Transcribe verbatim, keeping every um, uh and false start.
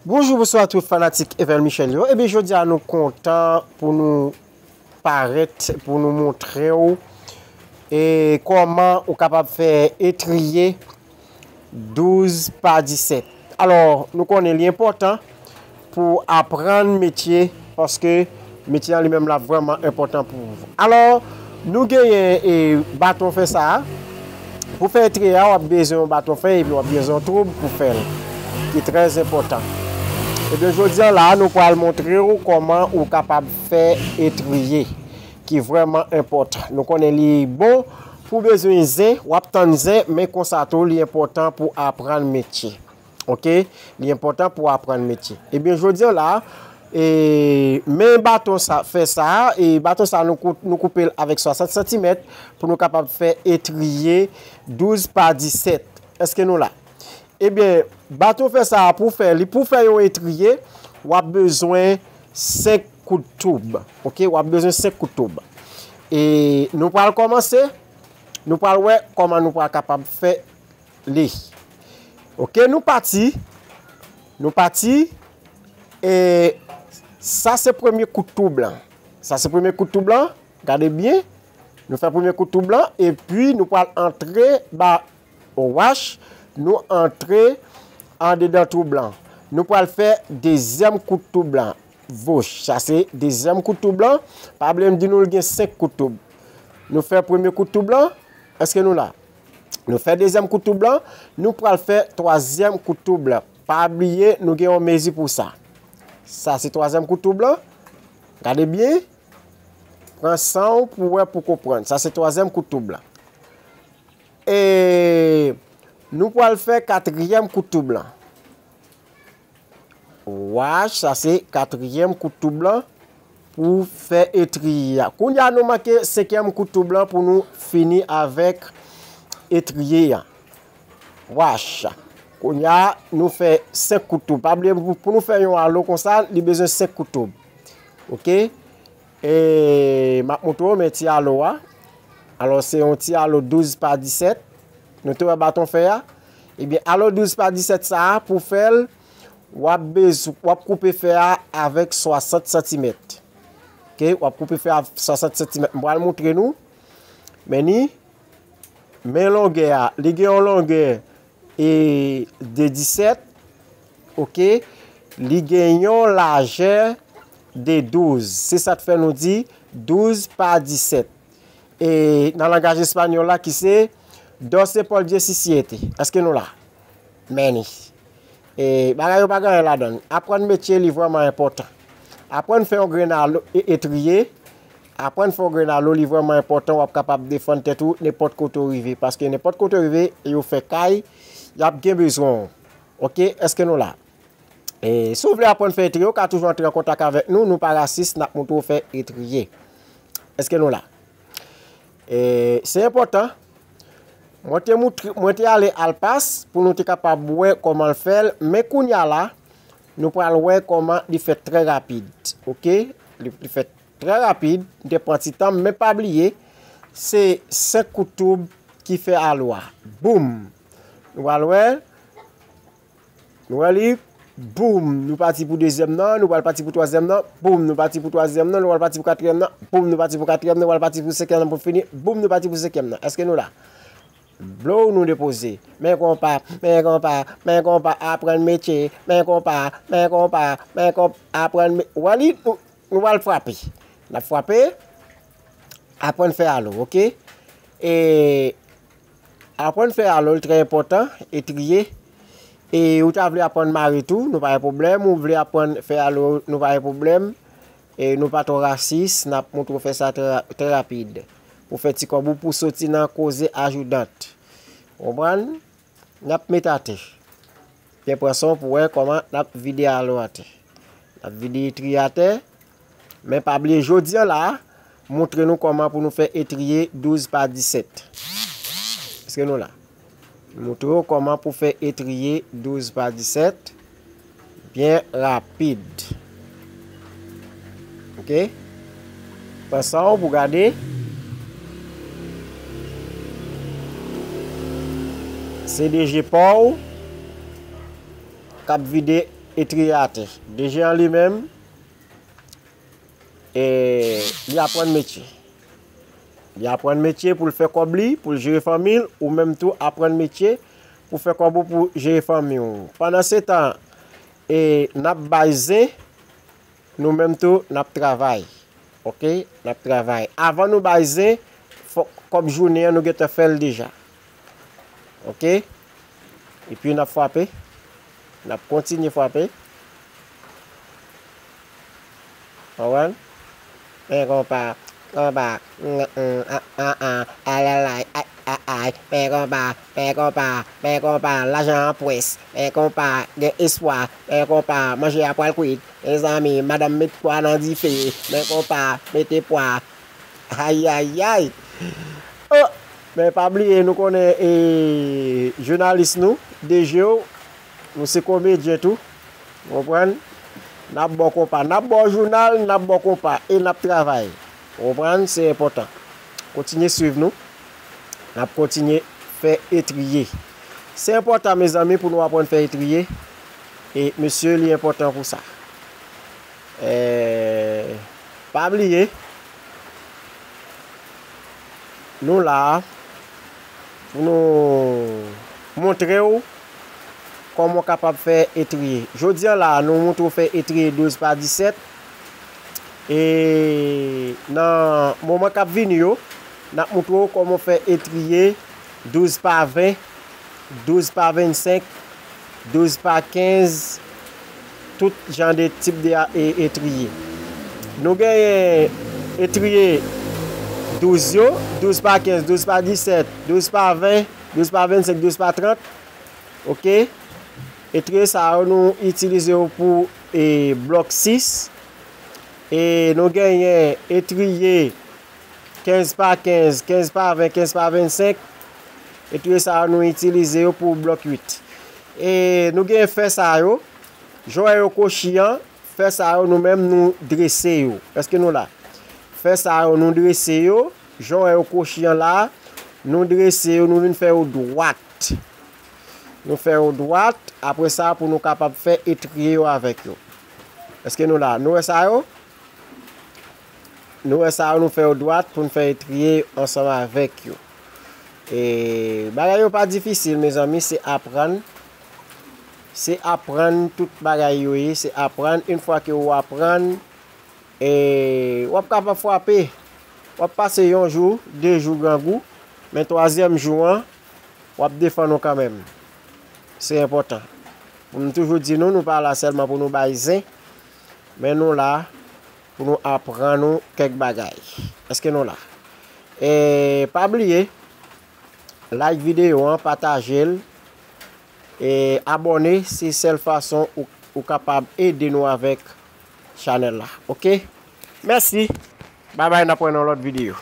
Bonjou, bonswa tout fanatik Evel Michel yo. Ebyen, jodi a nou kontan pou nou parèt, pou nou montre w e kòman ou kapab fè etriye douz pa disèt. Alò, nou konnen li enpòtan pou aprann metye, paske metye an li menm la vrèman enpòtan pou ou. Alò, nou genyen e baton fè sa a. Pou fè etriye a, w ap bezwen yon baton fè epi w ap bezwen yon twoub pou fè l, ki trè enpòtan. Ebyen, jodi a la, nou pral montre w kòman ou kapab fè etriye, ki vrèman enpòtan. Nou konnen li bon pou bezwen zen, w ap tann zen, men konsa tou, li enpòtan pou aprann metye. Oke? Li enpòtan pou aprann metye. Ebyen, jodi a la, e, men baton sa, fè sa a, e baton sa, nou kou-, nou koupe l avèk swasant santimèt pou nou kapab fè etriye douz pa disèt. Èske nou la? Ebyen, baton fè sa a pou fè, li pou fè yon etriye, w ap bezwen senk kout twoub. Oke? W ap bezwen senk kout twoub. E nou pral kòmanse, nou pral wè kòman nou pral kapab fè li. Oke, nou pati. Nou pati. E sa se premye kout twoub lan. Sa se premye kout twoub lan. Gade byen. Nou fè premye kout twoub lan. Epi nou pral antre ba wach. Nou antre andedan twoub lan. Nou pral fè dezyèm kout twoub lan. Voch. Sa se dezyèm kout twoub lan. Pa bliye m di nou l gen senk kout twoub. Nou fè premye kout twoub lan. Èske nou la? Nou fè dezyèm kout twoub lan, nou pral fè twazyèm kout twoub lan. Pa bliye, nou gen yon mezi pou sa. Sa se twazyèm kout twoub lan. Gade byen. Pran san w pou wè, pou konprann. Sa se twazyèm kout twoub lan. E nou pral fè katriyèm kout twoub lan. Wach, sa se katriyèm kout twoub lan pou fè etriye a. Kounye a, nou manke senkyèm kout twoub lan pou nou fini avèk etriye a. Wach. Kounye a, nou fè senk kout twoub. Pa bliye, pou, pou nou fè yon alo konsa, li bezwen senk kout twoub. Oke? E m ap montre w men ti alo a. Alò, se yon ti alo douz pa disèt. Nou te wè baton fè a? Ebyen, alo douz pa disèt sa a, pou fè l, w ap bez-, w ap koupe fè a avèk swasant santimèt. Oke, w ap koupe fè a swasant santimèt. M pral montre nou. Men ni, men longè a. Li gen yon longè e de disèt, oke, li gen yon lajè de douz. Se sa k fè nou di douz pa disèt. E nan langaj espanyòl la ki se doce por diecisiete. Èske nou la? Men ni. E bagay yo pa gen anyen ladan l. Aprann metye li vrèman enpòtan. Aprann fè yon grenn alo e etriye. Aprann fè yon grenn alo, li vrèman enpòtan, w ap kapab defann tèt ou nenpòt kote w rive. Paske nenpòt kote w rive, yo fè kay, y ap gen bezwen w. Oke, èske nou la? E, si w vle aprann fè etriye, ou ka toujou antre an kontak avèk nou, nou pa rasis, n ap montre w fè etriye. Èske nou la? E, se enpòtan. Mwen te moutre, mwen te ale Alpas pou nou te kapab wè kòman l fè l, men kounye a la, nou pral wè kòman li fèt trè rapid. Oke? Li, li fèt trè rapid, m te pran ti tan m, men pa bliye, se senk kout twoub ki fè alo a. Boum! Nou pral wè, nou wè li, boum! Nou pati pou dezyèm nan, nou pral pati pou twazyèm nan, boum! Nou pati pou twazyèm nan, nou pral pati pou katriyèm nan, boum! Nou pati pou katriyèm nan, nou pral pati pou senkyèm nan pou fini, boum! Nou pati pou senkyèm nan. Èske nou la? Blow nou depoze. Men konpa, men konpa, men konpa, aprann metye, men konpa, men konpa, men konpa, aprann me-, w wè li, nou, nou pral frape. N ap frape, aprann fè alo, oke? E aprann fè alo, li trè enpòtan, etriye. E ou ta vle aprann mare tou, nou pa gen pwoblèm. Ou vle aprann fè alo, nou pa gen pwoblèm. E nou pa twò rasis, n ap montre w fè sa trè, trè rapid. Pou fè ti kòb ou pou soti nan koze ajoudant. Konprann? N ap met atè. Byen pran san w pou wè kòman n ap vide alo atè. N ap vide etriye atè. Men pa bliye, jodi a la, montre nou kòman pou nou fè etriye douz pa disèt. Èske nou la? Montre w kòman pou fè etriye douz pa disèt. Byen rapid. Oke? Pran san w pou gade. Se de je pa w k ap vide etriye atè. DG an li menm, e, li aprann metye. Li aprann metye pou l fè kòb li, pou l jere fanmi l, ou menm tou aprann metye pou fè kòb ou pou jere fanmi w. Pandan se tan, e, n ap bay zen, nou menm tou n ap travay. Oke, n ap travay. Avan nou bay zen, fòk kòb jounen an nou gentan fè l deja. Oke? Epi n ap frape. N ap kontinye frape. Konprann? Men konpa, konpa, mm, mm, ah, ah, ah, alalay, ay, ay, ay, men konpa, men konpa, men konpa, lajan an pwès, men konpa, gen espwa, men konpa, manje a pral kwit, mezanmi, madanm met pwa nan dife, men konpa, mete pwa, ayayay. Oh! Men pa bliye, nou konnen, e, jounalis nou, DG w, nou se komedyen tou. Ou konprann? N ap ba w konpa. N ap ba w jounal, n ap ba w konpa. E n ap travay. Ou konprann? Se enpòtan. Kontinye swiv nou. N ap kontinye fè etriye. Se enpòtan, mezanmi, pou nou aprann fè etriye. E, mesye, li enpòtan pou sa. E, pa bliye, nou la a pou nou montre w kòman w kapab fè etriye. Jodi a la a, nou montre w fè etriye douz pa disèt. E nan moman k ap vini yo, n ap montre w kòman w fè etriye douz pa ven, douz pa vennsenk, douz pa kenz, tout jan de tip de a-, e, etriye. Nou genyen etriye douz yo, douz pa kenz, douz pa disèt, douz pa ven, douz pa vennsenk, douz pa trant. Oke? Etriye sa yo, nou itilize yo pou, e, blòk sis. E nou genyen etriye kenz pa kenz, kenz pa ven, kenz pa vennsenk. Etriye sa yo, nou itilize yo pou blòk uit. E nou gen fè sa yo, jan w wè yo kwochi an, fè sa yo, nou menm, nou drese yo. Èske nou la? Fè sa yo, nou drese yo, jan w wè yo kwochi an la, nou drese yo, nou vin fè yo dwat. Nou fè yo dwat, apre sa, pou nou kapab fè etriye yo avèk yo. Èske nou la? Nou wè sa yo? Nou wè sa yo, nou fè yo dwat pou n fè etriye ansanm avèk yo. E bagay yo pa difisil, mezanmi, se aprann. Se aprann tout bagay yo ye, se aprann. Yon fwa ke ou aprann, e w ap kapab frape. W ap pase yon jou, de jou grangou, men twazyèm jou an, w ap defann ou kanmenm. Se enpòtan. M toujou di nou, nou pa la sèlman pou nou bay zen, men nou la pou nou aprann ou kèk bagay. Èske nou la? E pa bliye, like videyo an, pataje l, e abòne, se sèl fason ou, ou kapab ede nou avèk chanèl la. Oke? Mèsi. Babay, n ap wè nan lòt videyo.